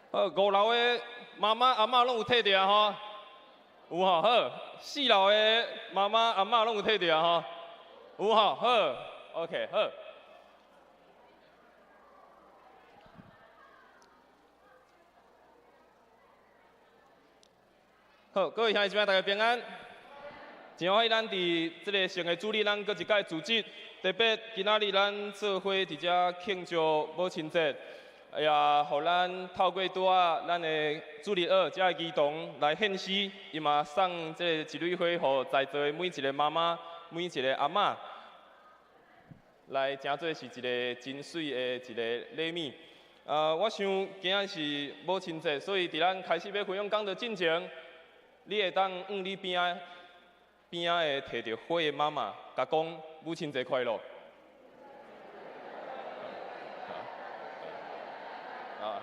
好，五樓的媽媽阿嬤攏有提著啊吼，有吼，好，四樓的媽媽阿嬤攏有提著啊吼，有吼，好，OK，好。好，各位兄弟姊妹，大家平安。真歡喜咱佇這个聖的主日，咱閣一擺聚集。特別今仔日咱做伙佇遮慶祝母親節，也予咱透過拄仔咱的主日學遮的兒童來獻詩，伊嘛送這个一蕊花予在座的每一个媽媽、每一个阿嬤，來誠做是一个真媠的一个禮物。我想今仔是母親節，所以佇咱開始欲分享講道進前，你會當向你邊仔邊仔的提著花的媽媽，共講母親節快樂。啊！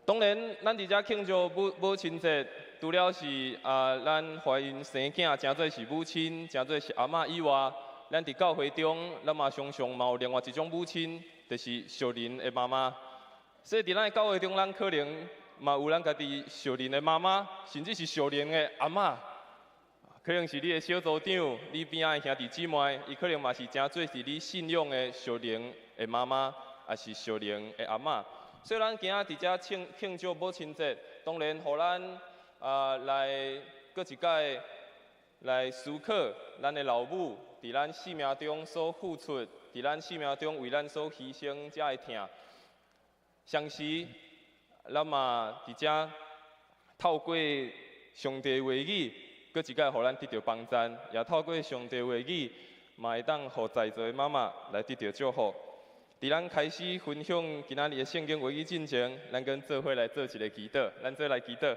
當然，咱佇遮慶祝母親節，除了是啊，咱懷孕生囝，誠做是母親，誠做是阿嬤以外，咱佇教會中，咱嘛常常嘛有另外一種母親，就是屬靈的媽媽。所以佇咱的教會中，咱可能嘛有咱家己屬靈的媽媽，甚至是屬靈的阿嬤。可能是你的小組長，你邊仔的兄弟姊妹，伊可能嘛是誠做是你信仰的屬靈的媽媽，抑是屬靈的阿嬤。所以咱今仔佇遮慶祝母親節，當然，予咱啊來閣一擺來思考咱的老母佇咱生命中所付出，佇咱生命中為咱所犧牲遮的疼。同時，咱嘛佇遮透過上帝話語，閣一擺予咱得著幫贊，也透過上帝話語，嘛會當予在座的媽媽來得著祝福。佇咱開始分享今仔日的聖經話語進前，咱閣做伙來做一个祈禱，咱做來祈禱。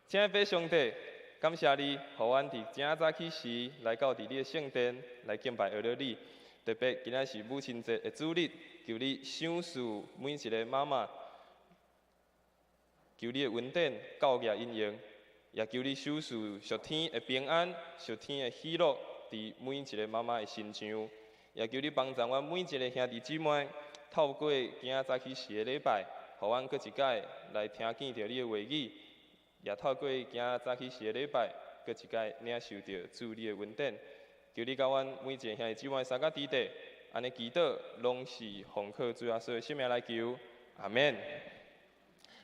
親愛的上帝，感謝你，予阮佇真早起時來到佇你的聖殿來敬拜阿羅你。特別今仔是母親節的主日，求你賞賜每一个媽媽，求你的恩典教育𪜶用，也求你賞賜屬天的平安、屬天的喜樂，佇每一个媽媽的身上。也求你幫助阮每一个兄弟姊妹，透過今仔早起時的禮拜，予阮閣一擺來聽見著你的話語，也透過今仔早起時的禮拜，閣一擺領受著主你的恩典。求你佮阮每一个兄弟姊妹相佮佇底，按呢祈禱，攏是奉靠主耶穌的聖名來求，阿們。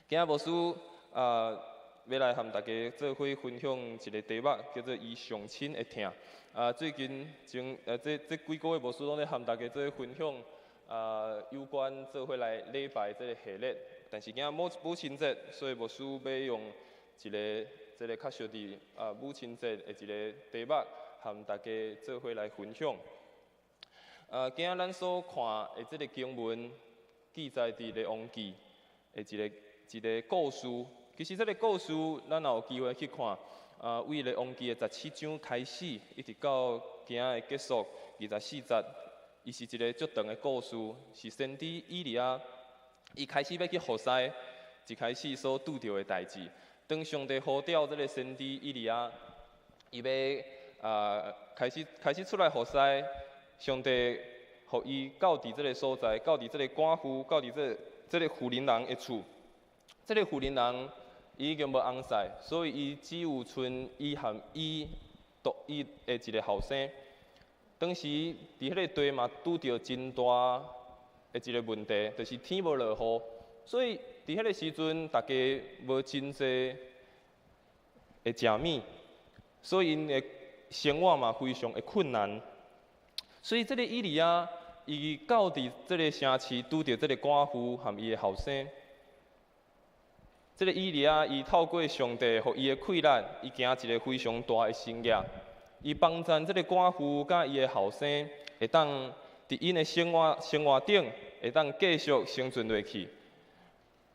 今仔牧師啊，欲來和大家做伙分享一个題目，叫做伊上親的疼。啊，最近前這幾個月牧師攏咧和大家做伙分享啊，有關做伙來禮拜這个系列。但是今仔母親節，所以牧師欲用一个這个較屬佇啊母親節的一个題目，和大家做伙來分享。啊，今仔咱所看的這个經文記載佇列王紀的一个故事。其實這个故事，咱也有機會去看。啊，為列王紀的17章開始，一直到今仔的結束24節，伊是一个足長的故事，是先知以利亞伊開始欲去服侍，一開始所拄著的代誌。當上帝呼召這个先知以利亞，伊欲啊開始出來服侍，上帝予伊到佇這个所在，到佇這个寡婦，到佇這个婦人人的厝，這个婦人人。伊已經無翁婿，所以伊只有賰伊和伊獨一的一个後生。當時佇彼个地嘛拄著真大的一个問題，就是天無落雨，所以佇彼个時陣，大家無真濟的食物，所以𪜶的生活嘛非常的困難。所以這个以利亞，伊到佇這个城市拄著這个寡婦和伊的後生。這个以利亞，伊透過上帝予伊的氣力，伊行一个非常大的神蹟，伊幫贊這个寡婦佮伊的後生，會當佇𪜶的生活頂，會當繼續生存落去。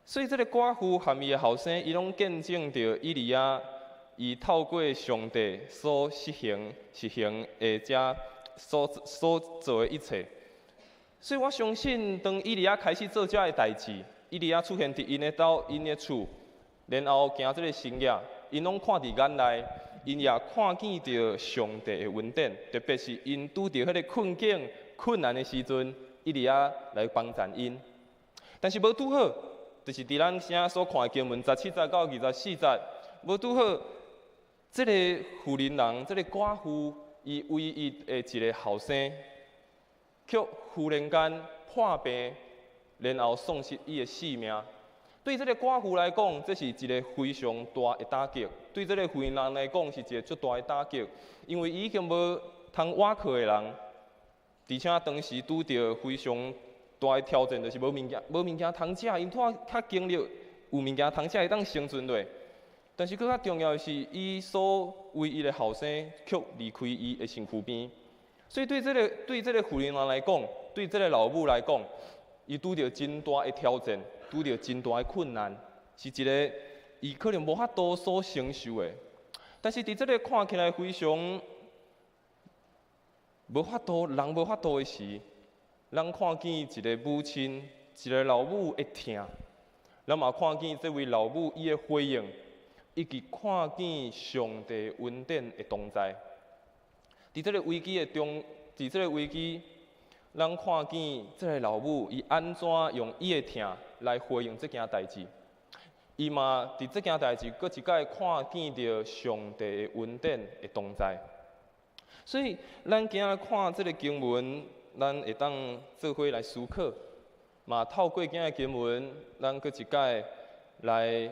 所以這个寡婦和伊的後生，伊攏見證著以利亞，伊透過上帝所實行的這所做的一切。所以我相信，當以利亞開始做這个代誌，以利亞出現佇𪜶的兜、𪜶的厝，然後行這个神蹟， 𪜶攏看佇眼內，𪜶也看見著上帝的恩典，特別是𪜶拄著彼個困境、困難的時陣，以利亞來幫贊𪜶。但是無拄好，就是佇咱現在所看的經文十七節到24節，無拄好，這个婦人人，這个寡婦，伊唯一的一个後生，卻忽然間破病，然後喪失伊的性命。對這个寡婦來講，這是一个非常大的打擊；對這个婦人來講，是一个足大的打擊，因為伊已經無通倚靠的人，而且當時拄著非常大的挑戰，就是無物件，無物件通食，𪜶拄較經歷有物件通食會當生存落。但是閣較重要的是，伊所唯一的後生卻離開伊的身軀邊，所以對這个婦人人來講，對這个老母來講，伊拄著真大的挑戰，拄著真大的困難，是一个伊可能無法度所承受的。但是佇這个看起來非常無法度、人無法度的時，咱看見一个母親、一个老母的疼，咱嘛看見這位老母伊的回應，以及看見上帝恩典的同在。佇這个危機的中，佇這个危機，咱看見這个老母伊按怎用伊的疼來回應這件代誌。伊嘛佇這件代誌，閣一擺看見著上帝的恩典的同在。所以，咱今仔看這个經文，咱會當做伙來思考，嘛透過今仔經文，咱閣一擺來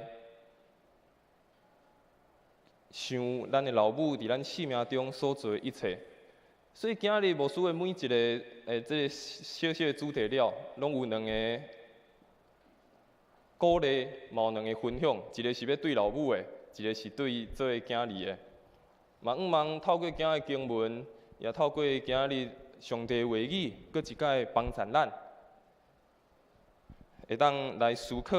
想咱的老母佇咱生命中所做的一切。所以今仔日牧師的每一个這个小小的主題了，攏有兩个鼓勵，嘛有兩个分享，一个是欲對老母的，一个是對做囝兒的。嘛，向望透過今仔日經文，也透過今仔日上帝話語，閣一擺幫助咱，會當來思考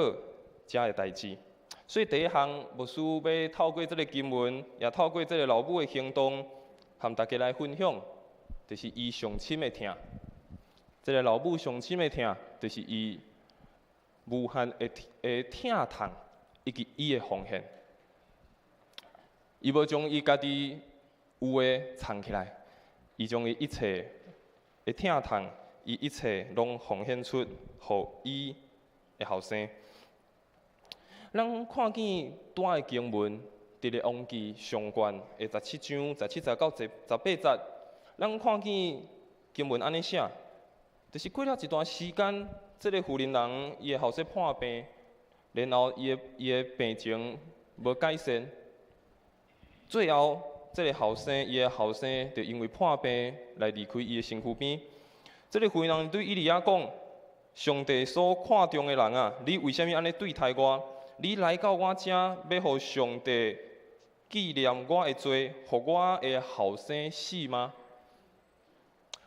遮个代誌。所以第一項，牧師欲透過這个經文，也透過這个老母的行動，和大家來分享，就是伊上深的疼。這个老母上深的疼，就是伊無限的疼痛，以及伊的奉獻。伊無將伊家己有的藏起來，伊將伊一切的疼痛，伊一切攏奉獻出，予伊的後生。咱看見拄仔的經文，佇咧王記上卷的17章17節到18節，咱看見經文按呢寫，就是過了一段時間，這个婦人人伊的後生破病，然後伊的病情無改善，最後這个後生伊的後生就因為破病來離開伊的身軀邊。這个婦人人對以利亞講：上帝所看重的人啊，你為啥物按呢對待我？你來到我遮，欲予上帝紀念我的罪，予我的後生死嗎？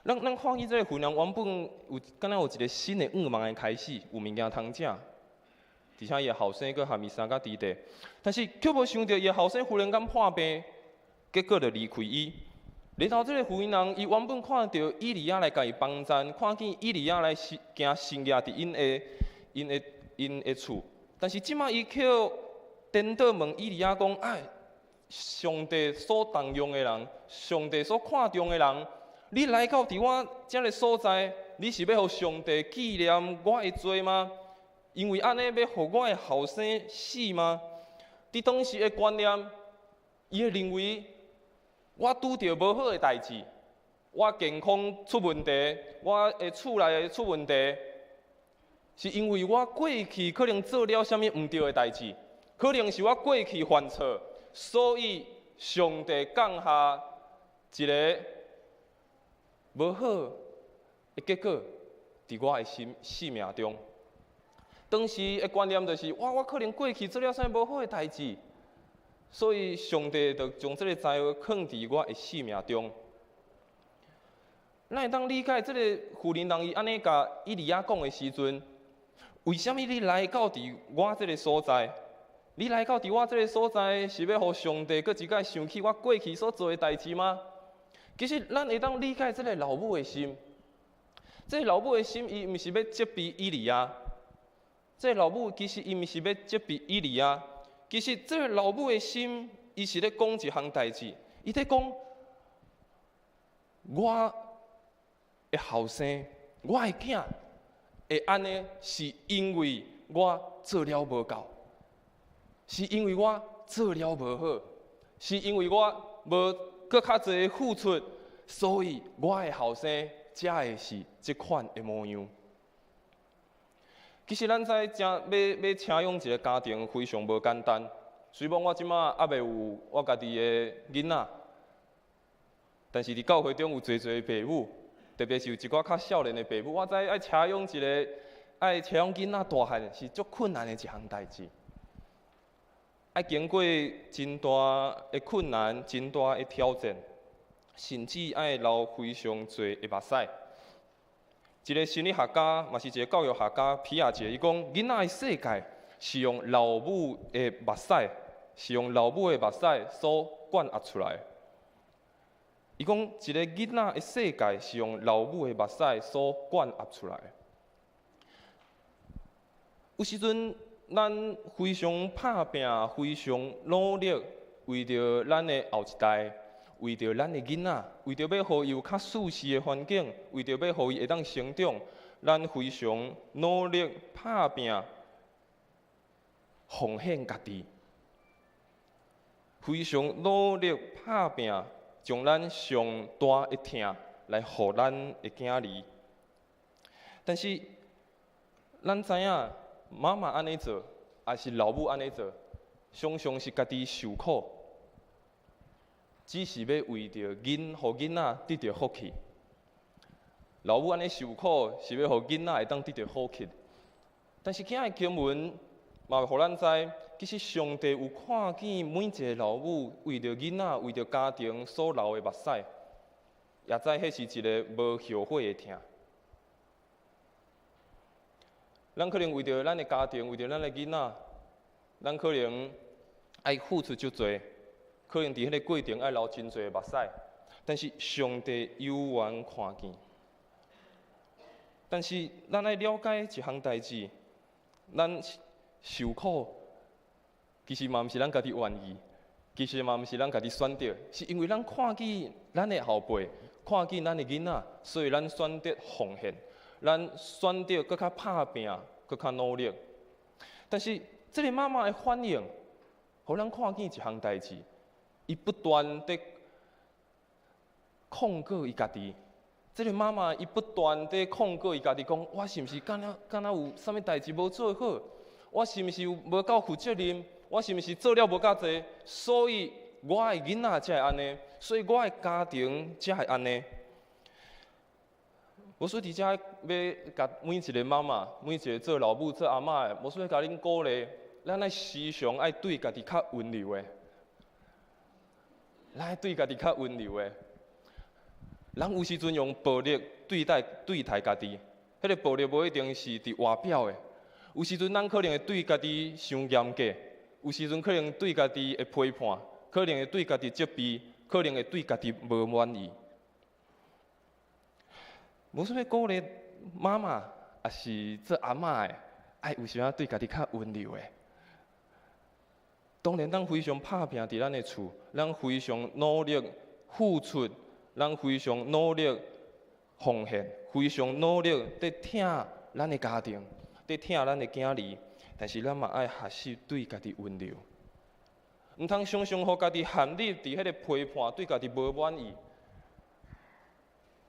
咱看見這个婦人原本有，敢若有一个新的願望的開始，有物件通食，而且伊的後生閣含伊相佮佇佇，但是卻無想著伊的後生忽然間破病，結果就離開伊。然後這个婦人，伊原本看著以利亞來共伊幫贊，看見以利亞來行神跡佇𪜶的厝。但是這馬伊卻顛倒問以利亞講：哎，上帝所重用的人，上帝所看重的人，你來到佇我這个所在，你是欲予上帝紀念我的罪嗎？因為按呢欲予我的後生死嗎？佇當時的觀念，伊會認為我拄著無好的代誌，我健康出問題，我的厝內出問題，是因為我過去可能做了啥物毋對的代誌，可能是我過去犯錯，所以上帝降下一个無好的結果，佇我的生命中。當時的觀念就是，我可能過去做了啥物無好的代誌，所以上帝就將這个災禍囥佇我的生命中。咱會當理解這个婦人人伊按呢共以利亞講的時陣，為啥物你來到佇我這个所在？你來到佇我這个所在，是欲予上帝閣一擺想起我過去所做的代誌嗎？其實，咱會當理解這个老母的心。這个老母的心，伊毋是欲責備以利亞。這个老母其實伊毋是欲責備以利亞，其實這个老母的心，伊是咧講一項代誌，伊咧講我的後生，我的囝會按呢，是因為我做了無夠，是因為我做了無好，是因為我無閣較濟付出，所以我的後生才會是這款的模樣。其實咱知影，欲請養一个家庭非常無簡單。雖罔我這馬猶未有我家己的囡仔，但是佇教會中有濟濟爸母，特別是有一寡較少年的爸母，我知愛請養一个愛請養囡仔大漢是足困難的一項代誌，愛經過真大的困難、真大的挑戰，甚至愛流非常濟的目屎。一个心理學家，嘛是一个教育學家，皮亞傑，伊講，囡仔的世界是用老母的目屎，是用老母的目屎所灌壓出來。伊講，一个囡仔的世界是用老母的目屎所灌壓出來。有時陣，咱非常拍拚，非常努力，為著咱的後一代，為著咱的囡仔，為著欲予伊有較舒適的環境，為著欲予伊會當成長，咱非常努力拍拚，奉獻家己，非常努力拍拚，將咱上大的疼來予咱的囝兒。但是，咱知影媽媽按呢做，抑是老母按呢做，常常是家己受苦，只是欲為著予囡仔得著福氣。老母按呢受苦，是欲予囡仔會當得著好氣。但是今仔日經文嘛，予咱知，其實上帝有看見每一个老母為著囡仔、為著家庭所流的目屎，也知彼是一个無後悔的疼。咱可能為著咱的家庭，為著咱的囡仔，咱可能愛付出足濟，可能佇彼个過程愛流真濟目屎，但是上帝猶原看見。但是咱愛了解一項代誌，咱受苦其實嘛毋是咱家己願意，其實嘛毋是咱家己選擇，是因為咱看見咱的後輩，看見咱的囡仔，所以咱選擇奉獻。咱選擇閣較拍拚，閣較努力。但是這个媽媽的反應，予咱看見一項代誌，伊不斷佇控告伊家己。這个媽媽伊不斷佇控告伊家己，講我是毋是敢若有啥物代誌無做好？我是毋是有無夠負責任？我是毋是做了無夠濟？所以我的囡仔才會按呢，所以我的家庭才會按呢。無需佇遮欲共每一个媽媽、每一个做老母、做阿嬤的，無需欲共恁鼓勵，咱愛時常愛對家己較溫柔的，咱愛對家己較溫柔的。人有時陣用暴力對待家己，彼个暴力無一定是佇外表的，有時陣咱可能會對家己傷嚴格，有時陣可能對家己會批判，可能會對家己責備，可能會對家己無滿意。無啥物鼓勵媽媽，抑是做阿嬤的，愛有時陣對家己較溫柔的。當然，咱非常拍拚佇咱的厝，咱非常努力付出，咱非常努力奉獻，非常努力佇疼咱的家庭，佇疼咱的囝兒。但是咱嘛愛學習對家己溫柔，毋通常常予家己陷入佇彼个批判，對家己無滿意。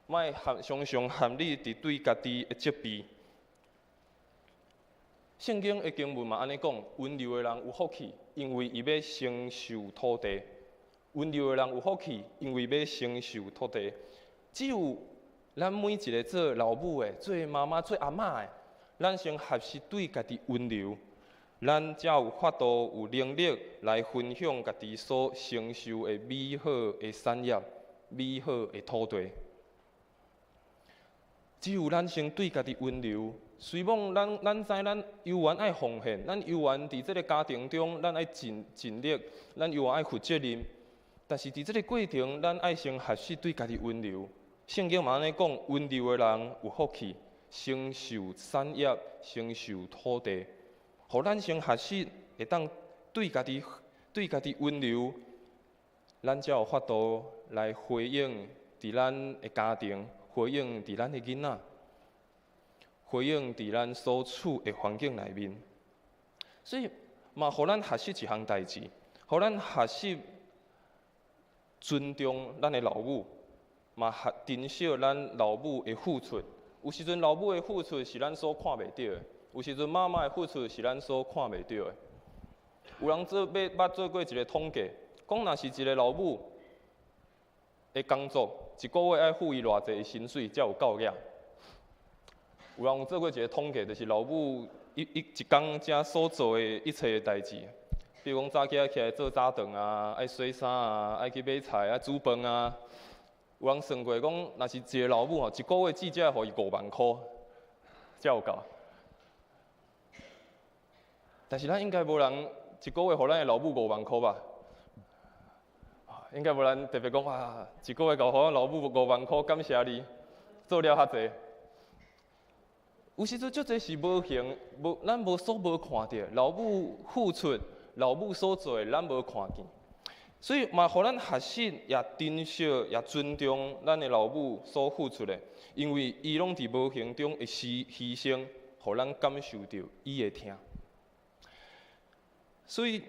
莫陷常常陷入佇對家己的責備。聖經的經文嘛按呢講，溫柔的人有福氣，因為伊欲承受土地。溫柔的人有福氣，因為欲承受土地。只有咱每一个做老母的、做媽媽、做阿嬤的，咱先學習對家己溫柔，咱才有法度、有能力來分享家己所承受的美好的產業、美好的土地。只有咱先對家己溫柔，雖罔咱知咱猶原愛奉獻，咱猶原佇這个家庭中，咱愛盡力，咱猶原愛負責任。但是佇這个過程，咱愛先學習對家己溫柔。聖經嘛按呢講，溫柔的人有福氣，承受產業，承受土地。予咱先學習會當對家己溫柔，咱才有法度來回應佇咱的家庭，回應佇咱的囡仔，回應佇咱所處的環境內面。所以嘛，予咱學習一項代誌，予咱學習尊重咱的老母，嘛學珍惜咱老母的付出。有時陣老母的付出是咱所看袂著的，有時陣媽媽的付出是咱所看袂著的。有人做欲捌做過一個統計，講若是一個老母的工作，一個月愛付伊偌濟的薪水才有夠額。有人有做過一個統計，就是老母一工遮所做的一切的代誌，比如講早起來起來做早頓啊，愛洗衫啊，愛去買菜啊，煮飯啊。有人算過講，若是一個老母吼，一個月至少愛予伊5萬箍，才有夠。但是咱應該無人一個月予咱的老母五萬箍吧？應該無人特別講哇，一個月夠予阮老母五萬箍，感謝你做了較濟。有時陣足濟是無形，無咱無所無看著，老母付出，老母所做的，咱無看見。所以嘛，予咱學習也珍惜也尊重咱的老母所付出的，因為伊攏佇無形中會犧牲，予咱感受著伊的疼。所以，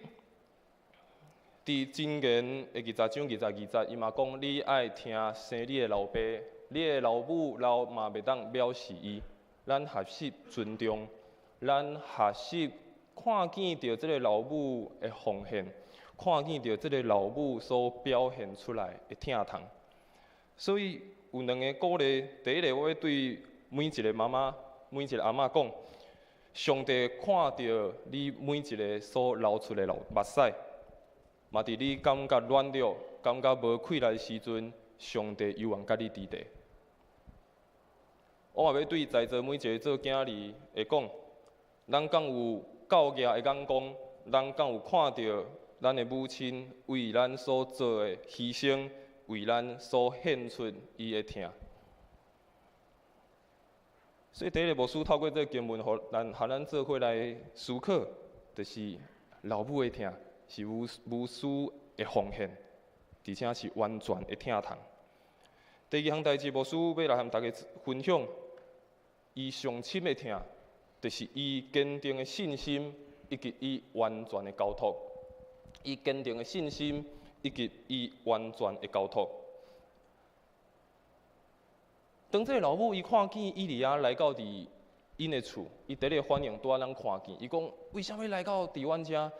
佇箴言的20章22節，伊嘛講：你愛疼生你的老爸，你的老母老嘛袂當藐視伊。咱學習尊重，咱學習看見著這个老母的奉獻，看見著這个老母所表現出來的疼痛。所以有兩个鼓勵，第一个，我欲對每一个媽媽、每一个阿嬤講：上帝看著你每一个所流出的目屎，嘛佇你感覺軟弱、感覺無氣力的時陣，上帝猶原佮你佇佇。我嘛欲對在座每一个做囝兒的講，咱敢有教業的眼光，咱敢有看著咱的母親為咱所做的犧牲，為咱所獻出伊的疼。所以第一个牧師透過這个經文，予咱予咱做伙來思考，就是老母的疼是無私的奉獻，而且是完全的疼痛。第二項代誌，牧師欲來和大家分享，伊上深的疼，就是伊堅定的信心，以及伊完全的交託。伊堅定的信心，以及伊完全的交託。當這个老母伊看見以利亞來到佇𪜶的厝，伊第一个反應拄仔咱看見，伊講：為啥物來到佇阮遮？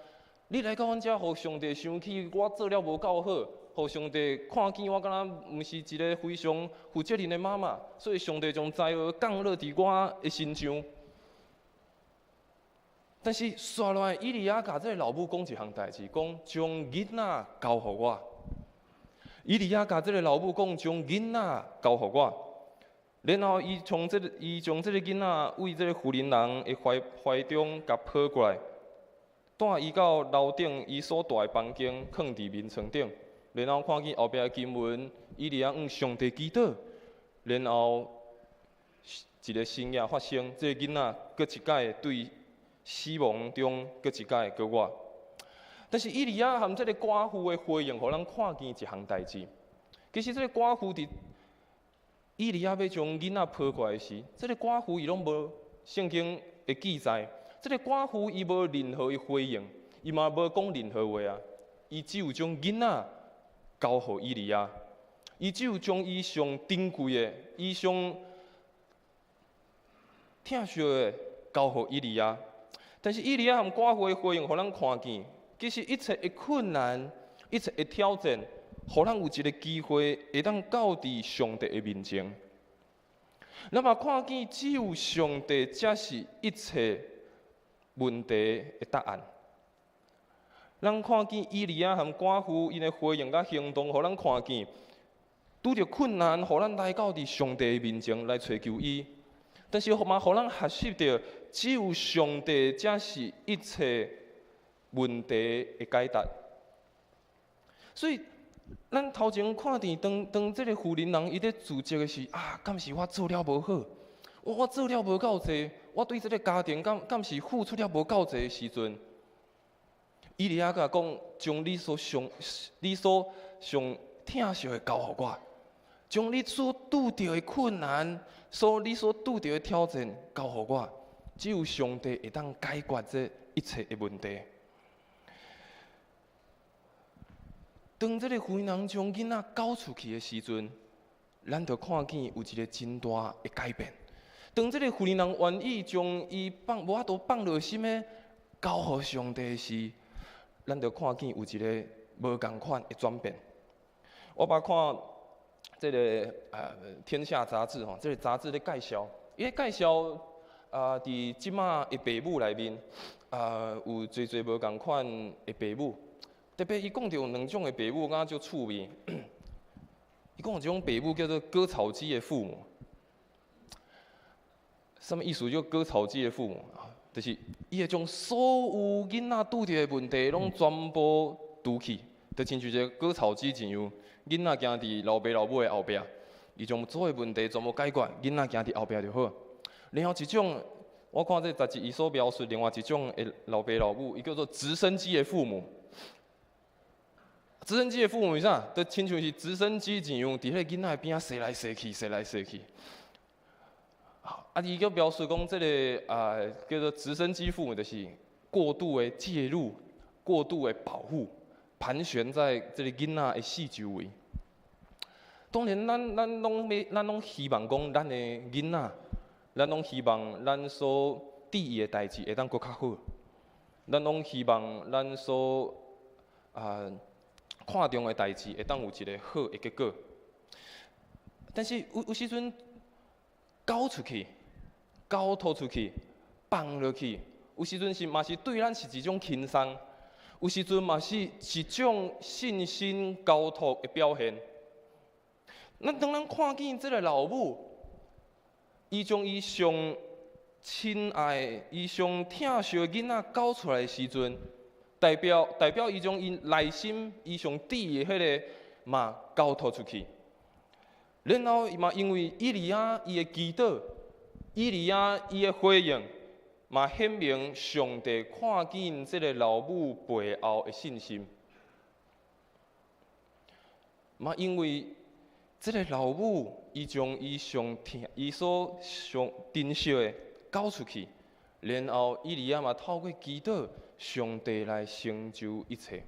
你來到阮遮，予上帝生氣，我做了無夠好，予上帝看見我敢若毋是一个非常負責任的媽媽，所以上帝將災禍降落佇我的身上。但是，紲落來，以利亞共這个老母講一項代誌，講將囡仔交予我。以利亞共這个老母講，將囡仔交予我。然後，伊將這个囡仔為這个婦人的懷中共抱過來，帶伊到樓頂伊所蹛的房間，囥佇眠床頂。然後看見後壁的經文，以利亞向上帝祈禱，然後一个神蹟發生，這个囡仔閣一擺對死亡中閣一擺閣活。但是以利亞和這个寡婦的回應，予咱看見一項代誌。其實這个寡婦佇以利亞欲將囡仔抱過來時，這个寡婦伊攏無聖經的記載，這个寡婦伊無任何的回應，伊嘛無講任何話啊，伊只有將囡仔交予以利亞，伊只有將伊上珍貴的、伊上疼惜的交予以利亞。但是以利亞和寡婦的回應，予咱看見，其實一切的困難、一切的挑戰，予咱有一个機會，會當到佇上帝的面前。咱嘛看見，只有上帝才是一切問題的答案。咱看見以利亞和寡婦𪜶的回應佮行動，予咱看見，拄著困難，予咱來到佇上帝的面前來揣求伊。但是嘛，予咱學習著，只有上帝才是一切問題的解答。所以，咱頭前看見當當這个婦人人伊咧自責的是啊，敢是我做了無好，我做了無夠濟，我對這个家庭敢是付出了無夠濟的時陣，以利亞共講，將你所上疼惜的交予我，將你所拄著的困難，你所拄著的挑戰交予我，只有上帝會當解決這一切的問題。當這个婦人將囡仔交出去的時陣，咱就看見有一个真大的改變。當這个婦人願意將伊放無法度放落心的交予上帝時，咱就看見有一个無仝款的轉變。我捌看這个《天下》雜誌吼，這个雜誌咧介紹，伊咧介紹啊，佇這馬的爸母內面啊，有濟濟無仝款的爸母。特別伊講著兩種的爸母，感覺足趣味。伊講有一種爸母叫做割草機的父母。啥物意思？叫割草機的父母，就是伊會將所有囡仔拄著的問題攏全部除去，就親像一个割草機一樣，囡仔行佇老爸老母的後壁，伊將所有問題全部解決，囡仔行佇後壁就好。然後一種，我看這雜誌伊所描述另外一種的老爸老母，伊叫做直升機的父母。直升機的父母是啥？就親像是直升機一樣，佇彼個囡仔的邊仔踅來踅去，踅來踅去。啊！伊閣描述講，這个啊叫做直升機父母，就是過度的介入、過度的保護，盤旋在這个囡仔的四周圍。當然咱，咱攏希望講，咱的囡仔，咱攏希望咱所佇意的代誌會當閣較好。咱攏希望咱所看重的代誌會當有一个好的結果。但是有時陣交出去，交託出去，放落去，有時陣是嘛是對咱是一種輕鬆，有時陣嘛是一種信心交託的表現。咱當咱看見這个老母，伊將伊上親愛、伊上疼惜的囡仔交出來的時陣，代表伊將伊內心、伊上佇意的彼个嘛交託出去。然後伊嘛因為以利亞伊的祈禱，以利亞伊的回應，嘛顯明上帝看見這个老母背後的信心。嘛因為這个老母，伊將伊上疼、伊所上珍惜的交出去，然後以利亞嘛透過祈禱，上帝來成就一切。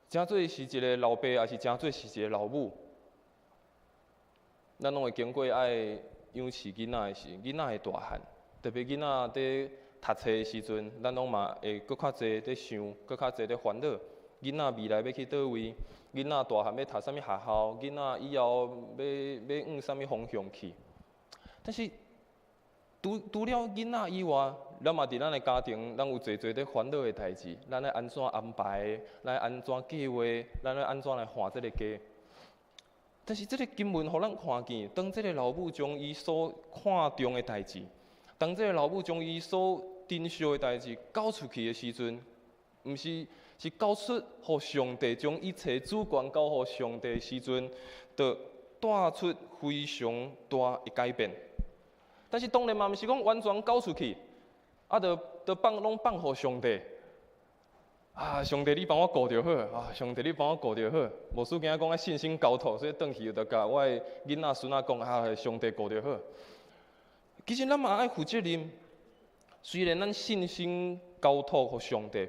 誠做是一个老爸，抑是誠做是一个老母，咱攏會經過愛養飼囡仔的時，囡仔會大漢，特別囡仔佇讀冊的時陣，咱攏嘛會閣較濟佇想，閣較濟佇煩惱。囡仔未來欲去佗位？囡仔大漢欲讀啥物學校？囡仔以後欲往啥物方向去？但是除了囡仔以外，咱嘛佇咱的家庭，咱有濟濟佇煩惱的代誌，咱愛按怎安排？咱愛按怎計劃？咱愛按怎來換這个家？但是這个經文予咱看見，當這个老母將伊所看重的代誌，當這个老母將伊所珍惜的代誌交出去的時陣，毋是是交出予上帝，將一切主權交予上帝的時陣，就帶出非常大的改變。但是當然嘛，毋是講完全交出去，啊，就放攏放予上帝。啊，上帝你幫我顧就好，啊，上帝你幫我顧就好。牧師今仔講愛信心交託，所以轉去就共我的囡仔孫仔講啊，上帝顧就好。其實咱嘛愛負責任，雖然咱信心交託予上帝，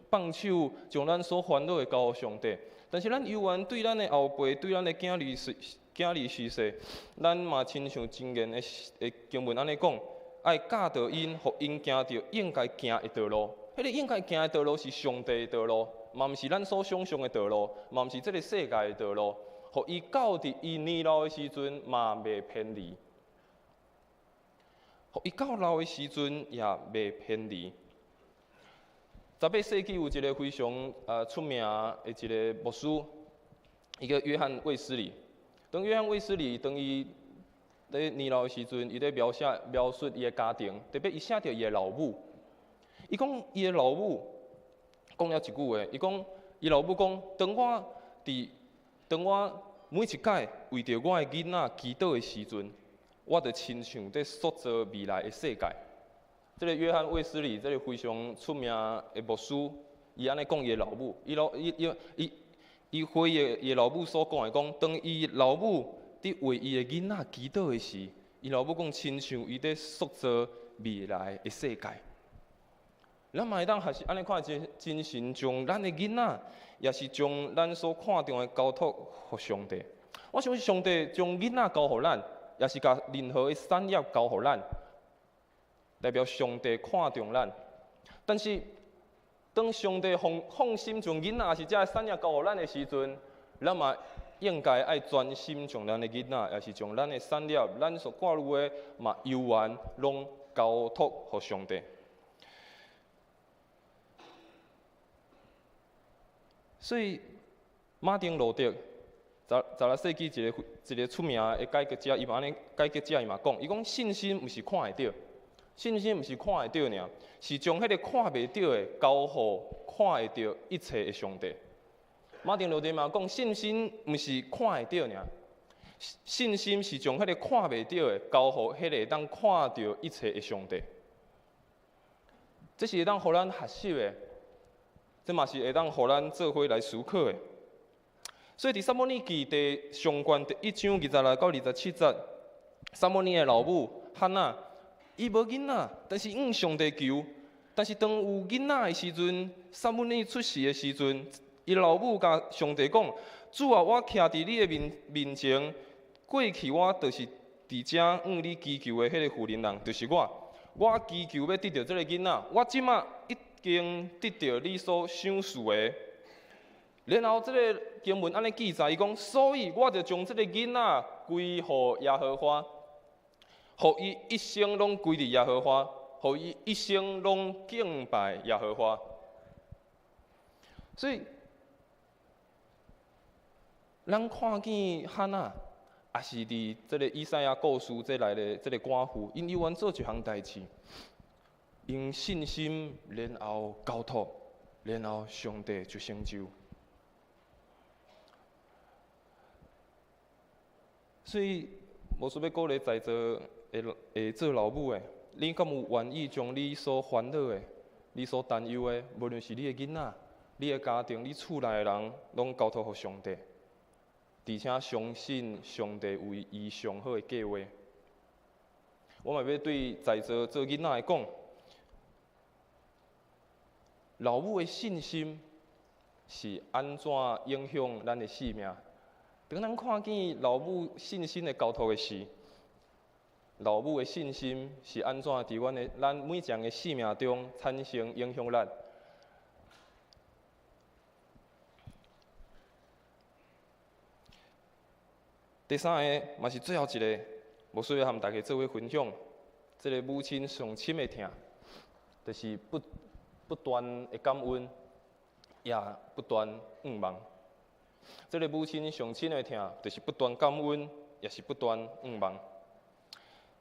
放手將咱所煩惱的交予上帝，但是咱猶原對咱的後輩，對咱的囝兒囝兒婿婿，咱嘛親像箴言的經文按呢講，愛教導𪜶，予𪜶行著應該行的道路。彼个應該行的道路是上帝的道路，嘛毋是咱所想象的道路，嘛毋是這个世界的道路。予伊到佇伊年老的時陣嘛袂偏離，予伊到老的時陣也袂偏離。18世紀有一个非常出名的一个牧師，伊叫約翰衛斯理。當約翰衛斯理當伊佇年老的時陣，伊佇描寫描述伊的家庭，特別伊寫著伊的老母。伊講伊的老母講了一句話，伊講伊老母講，當我每一擺為著我的囡仔祈禱的時陣，我就親像佇塑造未來的世界。這个約翰衛斯理，這个非常出名的牧師，伊按呢講伊的老母，伊老伊伊伊伊回應伊的老母所講的講，當伊老母佇為伊的囡仔祈禱的時，伊老母講親像伊佇塑造未來的世界。咱嘛會當學習按呢看，真真神將咱的囡仔，也是將咱所看重的交託予上帝。我相信上帝將囡仔交予咱，也是共任何的產業交予咱，代表上帝看重咱。但是，當上帝放放心將囡仔，也是這个產業交予咱的時陣，咱嘛應該愛專心將咱的囡仔，也是將咱的產業，咱所掛慮的嘛猶原攏交託予上帝。所以，馬丁路德16世紀一個出名的改革者，伊嘛按呢改革者伊嘛講，伊講信心毋是看會著，信心毋是看會著爾，是將彼個看袂著的交予看會著一切的上帝。馬丁路德嘛講，信心毋是看會著爾，信心是將彼個看袂著的交予彼個會當看著一切的上帝。這是會當予咱學習的。這嘛是會當予咱做伙來思考的。所以佇撒母耳記第上卷第一章26到27節，撒母耳的老母哈娜，伊無囡仔，但是向上帝求。但是當有囡仔的時陣，撒母耳出世的時陣，伊老母共上帝講：主啊，我徛佇你的面面前，過去我就是佇遮向你祈求的彼個婦人人，就是我。我祈求欲得著這个囡仔，我這馬已經得著你所賞賜的。然後這个經文按呢記載，伊講，所以我就將這个囡仔歸予耶和華，予伊一生攏歸佇耶和華，予伊一生攏敬拜耶和華。所以，咱看見哈娜，也是佇這个以賽亞故事這內的這个寡婦，𪜶猶原做一項代誌，用信心，然後交託，然後上帝就成就。所以，無需欲鼓勵在座的會做老母的，你敢有願意將你所煩惱的、你所擔憂的，無論是你的囡仔、你的家庭、你厝內的人，攏交託予上帝，而且相信上帝有伊上好的計劃。我嘛欲對在座做囡仔的講，老母的信心是按怎影響咱的性命？當咱看見老母信心的交託的時，老母的信心是按怎佇阮的咱每一個人的生命中產生影響力？第三个嘛是最後一个，無需要和大家做伙分享。這个母親上深的疼，就是不不斷的感恩，也不斷向望。這个母親上深的疼，就是不斷感恩，也是不斷向望。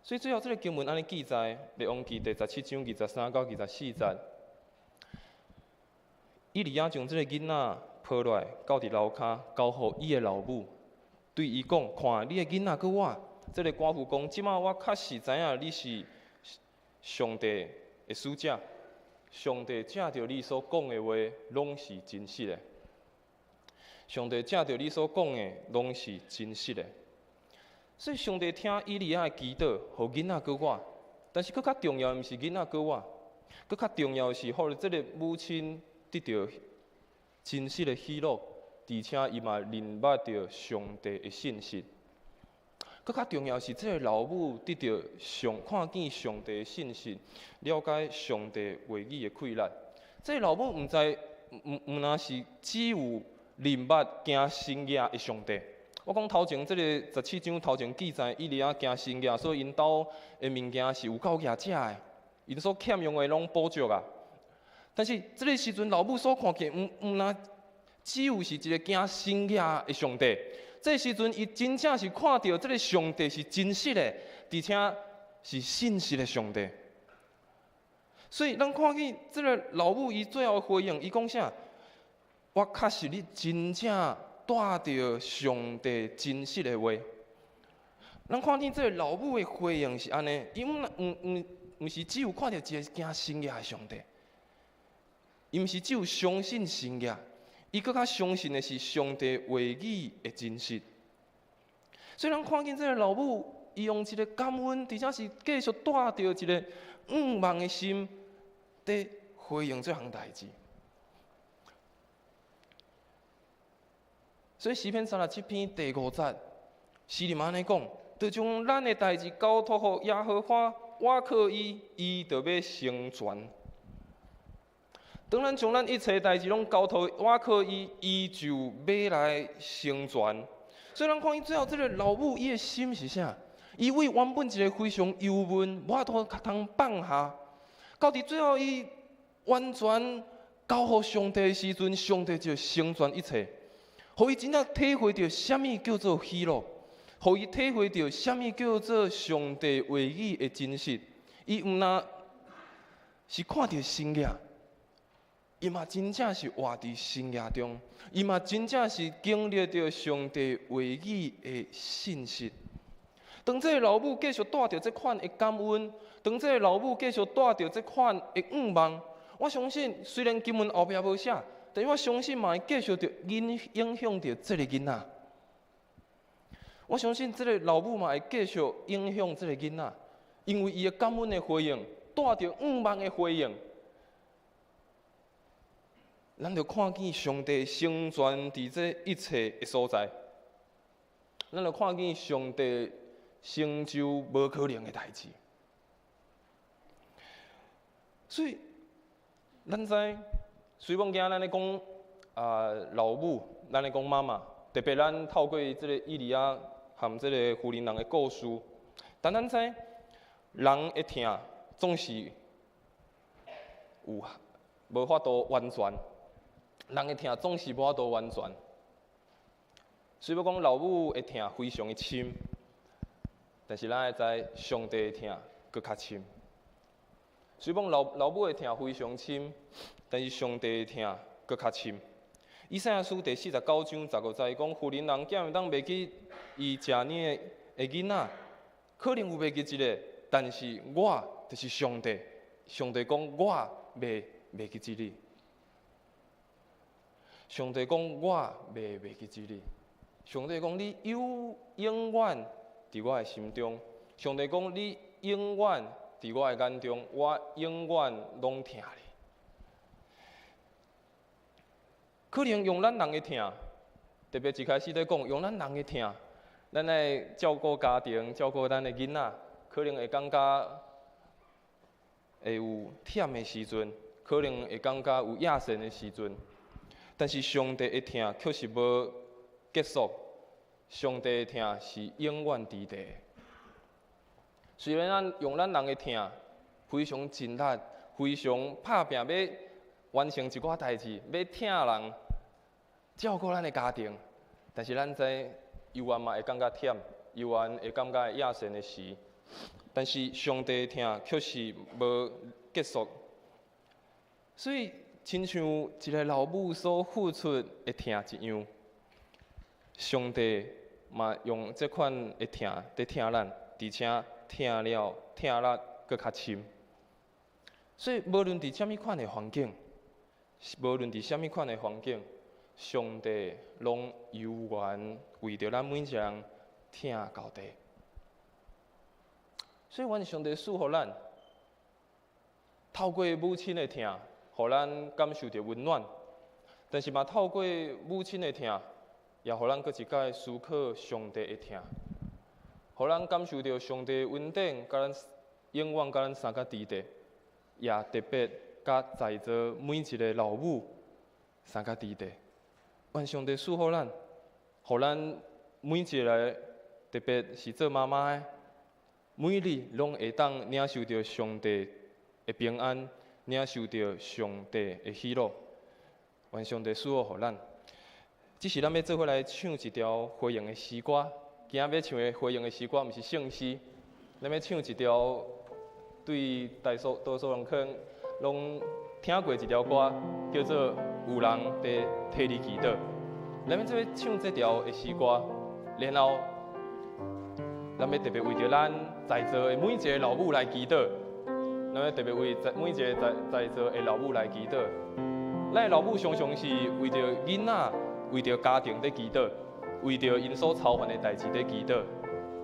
所以最後這个經文按呢記載，列王紀第十七章23到24節，以利亞將這个囡仔抱落來，到佇樓跤，交予伊的老母，對伊講：看，你的囡仔閣我。這个寡婦講：這馬我確實知影你是上帝的使者，上帝藉著你所講的話，攏是真實的。上帝藉著你所講的，攏是真實的。所以上帝聽以利亞的祈禱，予囡仔閣活。但是閣較重要的毋是囡仔閣活，閣較重要的是，予這个母親得著真實的喜樂，而且伊嘛認捌著上帝的信實。閣較重要是，這个老母得著上看見上帝的信實，了解上帝話語的氣力。這个老母毋知，毋毋若是只有認捌行神跡的上帝。我講頭前這个十七章頭前記載，以利亞行神跡，所以𪜶兜的物件是有夠額食的，𪜶所欠用的攏補足啊。但是這个時陣老母所看見，毋毋若只有是一個行神跡的上帝。這个時陣，伊真正是看著這个上帝是真實的，而且是信實的上帝。所以，咱看見這个老母伊最後的回應，伊講啥？我確實你真正帶著上帝真實的話。咱看見這个老母的回應是按呢，伊毋毋毋毋是只有看著一个行神迹的上帝，伊毋是只有相信神迹，伊閣較相信的是上帝話語的真實。所以咱看見這個老母，伊用一個感恩，而且是繼續帶著一個向望的心，佇回應這項代誌。所以詩篇37篇第五節，詩人按呢講：就將咱的代誌交託予耶和華，倚靠伊，伊就欲成全。當咱將咱一切代誌攏交託倚靠伊，伊就欲來成全。所以咱看伊最後這个老母，伊的心是啥？伊為原本一個非常憂悶，無法度通放下，到佇最後伊完全交予上帝的時陣，上帝就成全一切，予伊真正體會著啥物叫做喜樂，予伊體會著啥物叫做上帝話語的真實。伊毋但是看著神跡，伊嘛真正是活佇神跡中，伊嘛真正是經歷著上帝話語的信實。當這个老母繼續帶著這款的感恩，當這个老母繼續帶著這款的向望，我相信雖然經文後壁無寫，但是我相信嘛會繼續著影響著這个囡仔。我相信這个老母嘛會繼續影響這个囡仔，因為伊的感恩的回應，帶著向望的回應，咱就看見上帝成全佇這一切的所在，咱就看見上帝成就無可能的代誌。所以，咱知，雖罔今仔咱咧講啊老母，咱咧講媽媽，特別咱透過這個以利亞和這个婦人人的故事，但咱知，人的疼總是有無法度完全，人的疼總是無法度完全。雖欲講老母的疼非常的深，但是咱愛知上帝的疼閣較深。雖講老母的疼非常深，但是上帝的疼閣較深。以賽亞書第49章15節講，婦人人敢會當袂記伊食奶的囡仔，可能有袂記一个，但是我就是上帝。上帝講我袂袂記這你。上帝講我袂袂記這你。上帝講你有永遠佇我的心中。上帝講你永遠佇我的眼中，我永遠攏疼你。可能用咱人的疼，特別一開始咧講用咱人的疼，咱愛照顧家庭，照顧咱的囡仔，可能會感覺會有忝的時陣，可能會感覺有厭世的時陣。但是上帝的疼卻是無結束，上帝的疼是永遠佇佇。雖然咱用咱人的疼，非常盡力，非常拍拚欲完成一寡代誌，欲疼人，照顧咱的家庭，但是咱知猶原嘛會感覺忝，猶原會感覺厭世的時，但是上帝的疼卻是無結束。所以，親像一個老母所付出的疼一樣，上帝嘛用這款的疼佇疼咱，而且疼了疼力閣較深。所以，無論佇啥物款的環境，無論佇啥物款的環境，上帝攏猶原為著咱每一個人疼到底。所以，願上帝賜予咱，透過母親的疼，予咱感受著溫暖；但是嘛，透過母親的疼，也予咱閣一擺思考上帝的疼，予咱感受著上帝的恩典，佮咱永遠佮咱相佮佇佇，也特別佮在座每一个老母相佮佇佇。願上帝賜予咱，予咱每一个，特別是做媽媽的，每日攏會當領受著上帝的平安，領受著上帝的喜樂。願上帝賜福予咱。這時咱欲做伙來唱一條回應的詩歌。今仔欲唱的回應的詩歌，毋是聖詩，咱欲唱一條對大多數人可能攏聽過一條歌，叫做《有人佇替你祈禱》。咱欲做伙唱這條的詩歌，然後咱欲特別為著咱在座的每一个老母來祈禱。咱欲特別為在每一个在在座的老母來祈禱。咱的老母常常是為著囡仔、為著家庭佇祈禱，為著𪜶所操煩的代誌佇祈禱。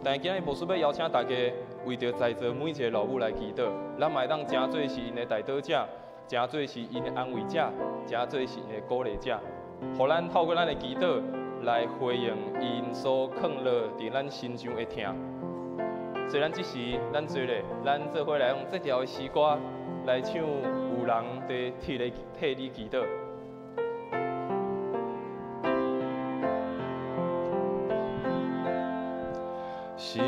但是今日牧師欲邀請大家為著在座每一个老母來祈禱，咱嘛會當成做是𪜶的代禱者，成做是𪜶的安慰者，成做是𪜶的鼓勵者，予咱透過咱的祈禱來回應𪜶所囥落佇咱身上的疼。所以咱這時，咱坐咧，咱做伙來用這條的詩歌來唱，有人佇替你替你祈禱。是。